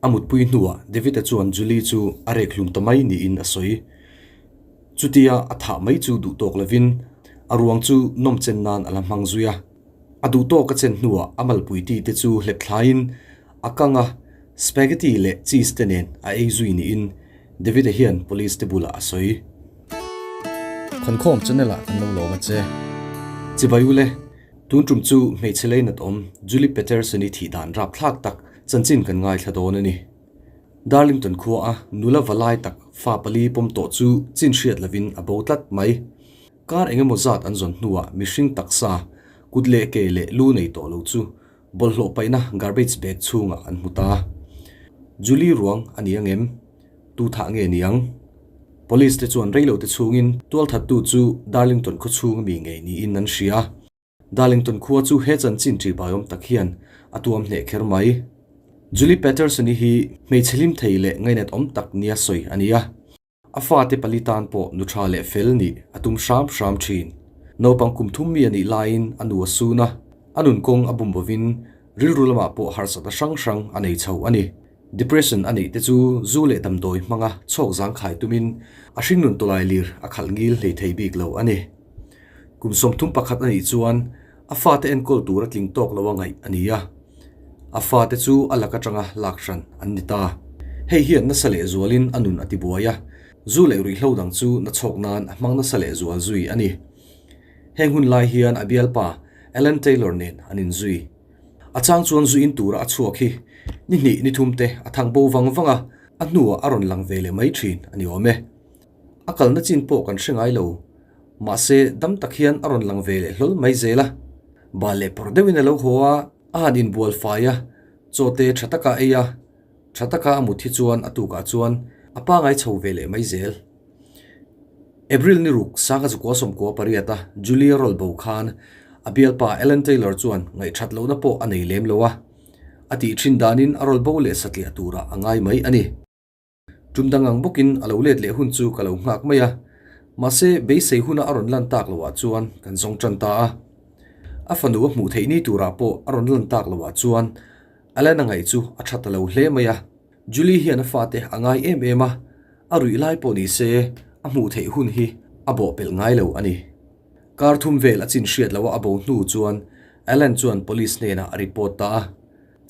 A mutpui hnuah David-a chuan Julie chu a rek hlum ta mai niin a sawi. Chutia a thah mai chu duh tawk lovin a ruang chu nawm chen nan a la hmang zui a. A duh tawk a chen hnuah a malpui ti te chu hlep thlaiin a kang a, spaghetti leh cheese te nen a ei zui niin David-a hian police te bulah a sawi. Khawnkhawm channel ah kan lo lawm a che. Chibai ule, tun tum chu hmeichhe leinat awm Julie Peterson-i thih dan rapthlak tak chanchin kan ngaithla dawn a ni. Darlington khua a nula va lai tak fa pali pawm tawh chu chin hriat lovin a bo tlat mai. Kar eng emaw zat an zawn hnuah mihring taksa, kut leh ke leh lu nei tawh lo chu bawlhhlawh paihna garbage bag chhungah an hmu ta. Julie ruang a ni ang em? Tu thah nge ni ang? Police te chuan reilote chhungin tualthattu chu Darlington khaw chhung ami ngei niin an hria. Darlington khua chu he chanchin ṭihbaiawm tak hian a tuam hneh kher mai. Julie Patterson-i hi hmeichhe hlim thei leh ngainat awm tak nia sawi a ni a. A fate pali tan pawh nu ṭha leh fel nih a tum hram hram ṭhin. Naupang kum thum mi a nih laiin a nu a sun a, a nun kawng a bum bovin rilru lamah pawh harsatna hrang hrang a nei chho a ni. Depression a neih te chu zu leh damdawi hmanga chhawk zangkhai tumin a hringnun tawlai lir a khalh ngil hlei thei bik lo a ni. Kum 31 a nih chuan a fate enkawl tur a tling tawk lo a ngaih a ni a, a fate chu a lak atanga lak hran an ni ta. Hei hian nasa leh zualin a nun a ti buai a, zu leh ruihhlo dang chu na chhawk nan a hmang nasa leh zual zui a ni. Heng hun lai hian a bialpa Alan Taylor nen an inzui. A chang chuan zu in tura a chhuak hi ni hnih ni thum te a thang bo vang vang a, a hnuah a rawn lang ve leh mai thin a ni awm e. A kalna chin pawh kan hre ngai lo. Mahse, dam tak hian a rawn lang ve leh hlawl mai zel a. Bal leh pawrh deuhin a lo haw a, a han inbual fai a, chaw te tha taka ei a, tha taka a mut hi chuan a tukah chuan a pangai chho ve leh mai zel. April ni ruk sangha zakua sawmkua pariat a Julia rawl bo khan a bialpa Ellen Taylor chuan ngaihthat lohna pawh a nei lem lo a, a tih thin danin a rawl bo leh satliah turah a ngai mai a ni. Tum dang ang bawkin a lo let leh hun chu ka lo nghak mai a, mahse beisei huna a rawn lan tak loah chuan kan zawng tan ta a. A fanu a hmuh theih ni turah pawh a rawn lan tak loah chuan Alana ngaih chu a tha ta lo hle mai a. Julie hian a fate a ngai em em a, a ruih lai pawh ni se a hmuh theih hun hi a bawhpelh ngai lo a ni. Kar thum vel a chin hriat loha a bo hnu chuan Alan chuan police hnenah a report ta a,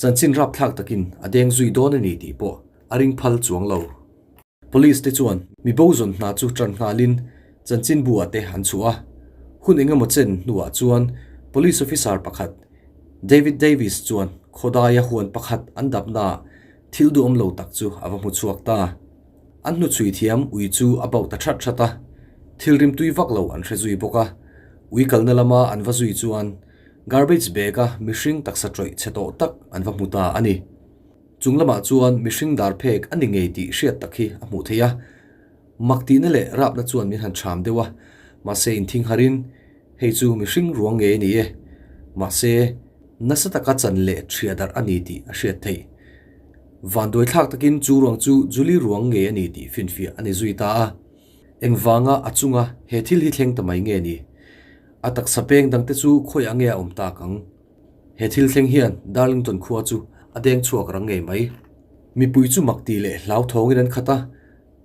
chanchin rapthlak takin a deng zui dawn a ni tih pawh a ring phal chuang lo. Police te chuan mi bo zawn hna chu tan nghalin chanchinbu ah te an chhuah a, hun eng emaw chen hnuah chuan Police officer pakhat David Davis chuan khawdaia huan pakhat an dapnaah thil duhawm lo tak chu a va hmu chhuak ta. An hnuchhui thiam ui chu a bauh ta that that a, thil rimtui vak lo an hre zui bawk a, ui kalna lama an va zui chuan garbage bag a mihring taksa tawih chhe tawh tak an va hmu ta a ni. Chung lamah chuan mihring dar phek a ni ngei tih hriat tak hi a hmuh theih a. Mak tihna leh rapna chuan min han cham deuh a, mahse inthing harin, Hei chu mihring ruang ngei a ni e. Mahse, nasa taka chan leh ṭhia darh a ni tih a hriat theih. Vanduai thlak takin chu ruang chu Julie ruang ngei a ni tih finfiah a ni zui ta a. Engvanga a chunga he thil hi thleng ta mai nge ni? A taksa peng dangte chu khawiah nge a awm tak ang? He thil thleng hian Darlington khua chu a deng chhuak rang ngei mai. Mipui chu mak tih leh hlauthawngin an khat a,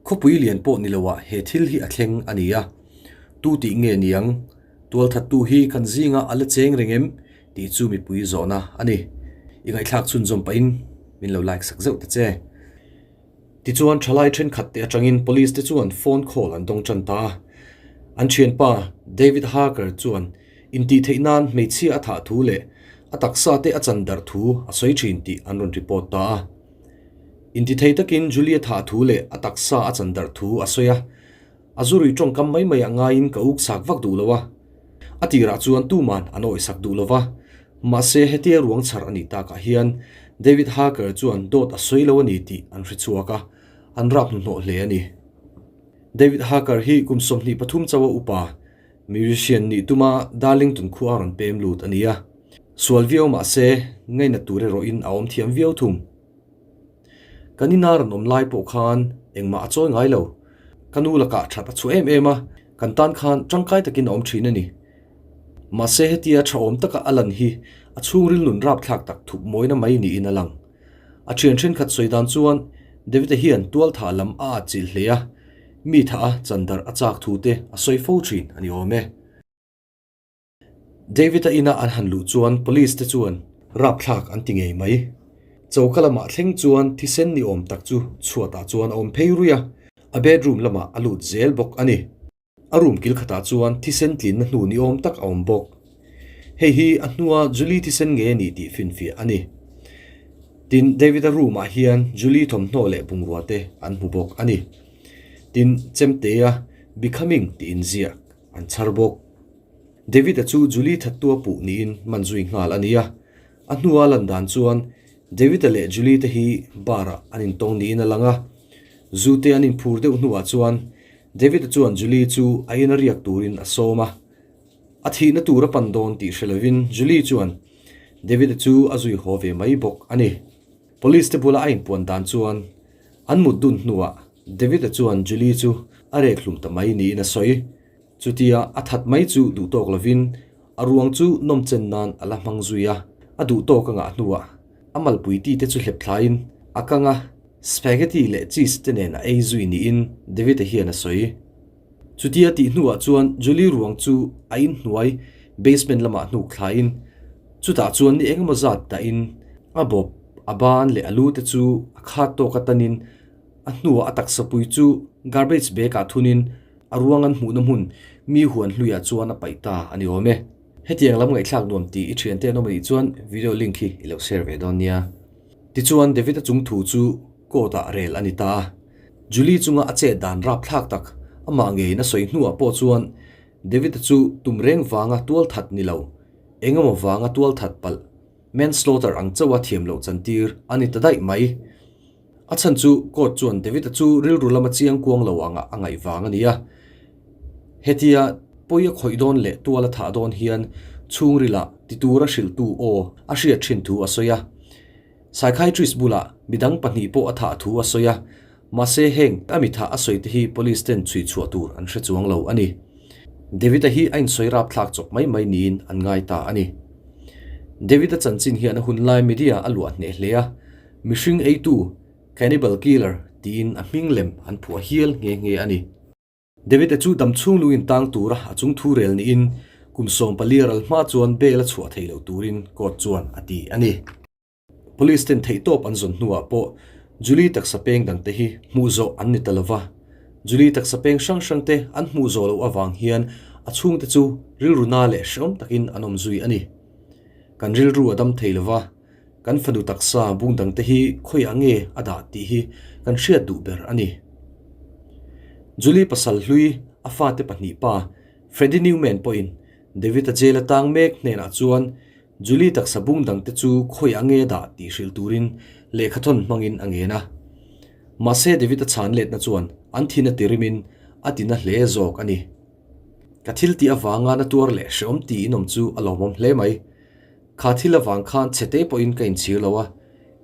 khawpui lian pawh ni loah he thil hi a thleng a ni a. Tu tih nge niang? Tualthattu hi kan zingah a la cheng reng em? tih chu mipui zawhna a ni. I ngaihthlak chhunzawm pahin min lo like sak zeuh ta che. Tichuan thalai thenkhat te atangin police te chuan phone call an dawng tan ta a. An thianpa David Harker chuan intih theih nan hmeichhia a thah thu leh a taksa te a chan darh thu a sawi thin tih an rawn report ta a. Intithei takin Julie a thah thu leh a taksa a chan darh thu a sawi a. A zu rui tawngkam mai mai ah ngaiin ka uk sak vak duh lo a. A tirah chuan tuman an awih sak duh lo va. Mahse hetia ruang chhar a nih takah hian David Harker chuan dawt a sawi lo a ni tih an hre chhuak a, an rap hnuhnawh hle a ni. David Harker hi kum 23 chauha upa musician nih tuma Darlington khua a rawn pem lut a ni a. Sual viau mahse ngainat tur erawhin a awm thiam viau thung. Kan ina rawn awm lai pawh khan engmah a chawi ngai lo. Ka nu lakah that a chhuah em em a, kan tan khan tangkai takin a awm thin a ni. Mahse hetia tha awm taka a lan hi a chhungril nun rapthlak tak thup mawina mai niin a lang. A thian thenkhat sawi dan chuan David-a hian tualthah lam a atchilh hle a, mi thah a chandarh a chak thu te a sawi fo thin a ni awm e. David-a ina an han luh chuan police te chuan rapthlak an ti ngei mai. Choka lamah thleng chuan thisen ni awm tak chu chhuatah chuan a awm phei rui a, a bedroom lamah a lut zel bawk a ni. A room kil khatah chuan thisen tlinna hnu ni awm tak a awm bawk. Hei hi a hnua Julie thisen nge a ni tih finfiah a ni. Tin, David-a room ah hian Julie thawmhnaw leh bungrua te an hmu bawk a ni. Tin, Chemtea Becoming tih inziak an chhar bawk. David-a chu Julie thattua puh niin man zui nghal a ni a. A hnua lan dan chuan David-a leh Julie te hi bar-ah an intawng niin a lang a. Zu te an inphur deuh hnuah chuan David-a chuan Julie chu a ina riak turin a sawm a. A thihna tur a pan dawn tih hre lovin Julie chuan David-a chu a zui haw ve mai bawk a ni. Police te bula a inpuan dan chuan an mut dun hnuah David-a chuan Julie chu a rek hlum ta mai niin a sawi. Chutia a that mai chu duh tawk lovin a ruang chu nawmchen nan a la hmang zui a, a duh tawk a ngah hnuah a malpui ti te chu hlep thlaiin a kang a, spaghetti leh cheese te nen a ei zui niin David-a hian a sawi. Chutia tih hnuah chuan Julie ruang chu a inhnuai basement lamah hnuk thlaiin chutah chuan ni engemaw zat dahin a bawp, a ban leh a lu te chu a khat tawk a tanin a hnuah a taksa pui chu garbage bag ah thunin A ruang an hmuhna hmun mi huan hluiah chuan a paih ta a ni awm e. Hetiang lam ngaihthlak nuam tih i thiante an awm anih chuan video link hi i lo share ve dawn nia. Tichuan David-a chung thu chu court ah rel a ni ta a. Julie chunga a chet dan rapthlak tak amah ngeiin a sawi hnuah pawh chuan David-a chu tum reng vanga tual that ni lo, eng emaw vanga tual that palh, manslaughter ang chauha thiam loh chantir a ni ta daih mai. A chhan chu court chuan David-a chu rilru lama chiang kuang lo angah a ngaih vang a ni a. Hetia pawi a khawih dawn leh tual a thah dawn hian chhungrilah ti tura hrilhtu aw a hriat thin thu a sawi a. Psychiatrist bulah midang pahnih pawh a thah thu a sawi a, mahse heng a mi thah a sawi te hi police ten chhui chhuah tur an hre chuang lo a ni. David-a hi a insawi rapthlak chawp mai mai niin an ngai ta a ni. David-a chanchin hian a hunlai media a luah hneh hle a. Mihring eitu, cannibal killer, tiin a hming lem an phuah hial nghe nghe a ni. David-a chu dam chhung lungin tang tura a chung thu rel niin kum 14 ral hma chuan bail a chhuah theih loh turin court chuan a ti a ni. Police ten theihtawp an zawn hnuah pawh Julie taksa peng dangte hi hmuh zawh an ni ta lova. Julie taksa peng hrang hrangte an hmuh zawh loh avang hian a chhungte chu rilru na leh hrehawm takin an awm zui a ni. Kan rilru a dam thei lova. Kan fanu taksa bung dangte hi khawiah nge a dah tih hi kan hriat duh ber a ni. Julie pasal hlui a fate pahnih pa Freddie Newman pawhin David-a jail a tang mek hnenah chuan Julie taksa bung dangte chu khawiah nge a dah tih hrilh turin lehkhathawn hmangin a ngen a. Mahse David-a chhan letna chuan an thin a ti rimin a ti na hle zawk a ni. Ka thil tih avanga na tuar leh hreawm tiin awm chu a lawmawm hle mai. Kha thil avang khan chhe te pawhin ka inchhir lo a,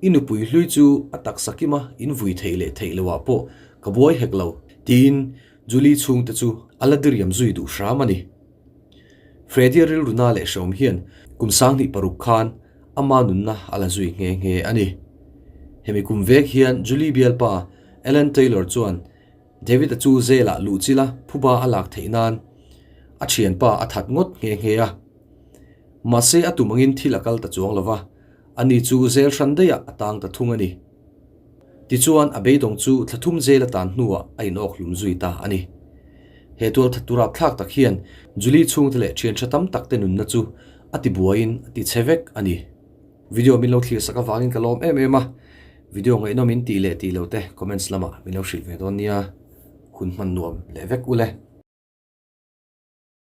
i nupui hlui chu a taksa kima in vui theih leh theih loh ah pawh ka buai hek lo, tiin Julie chhungte chu a la diriam zui duh hram a ni. Freddy-a rilru na leh hreawm hian kum 26 khan ama nunna a la zui nghe nghe a ni. Hemi kum vek hian Julie bialpa Alan Taylor chuan David-a chu jail-ah luh chila phuba a lak theih nan a thianpa a that ngawt nghe nghe a. Mahse a tum angin thil a kal ta chuang lo va, ani chu zel hran daihah a tang ta thung a ni. Tichuan a beidawng chu thla thum zel a tan hnuah a inawk hlum zui ta a ni. He tual that tur ap thlak tak hian Julie chhungte leh thian tha tam tak te nunna chu a ti buaiin a ti chhe vek a ni. Video min lo thlir sak avangin ka lawm em em a, video ngaihnawm in tih leh tih lo te comments lamah min lo hrilh ve dawn nia. Hun hman nuam leh vek ule.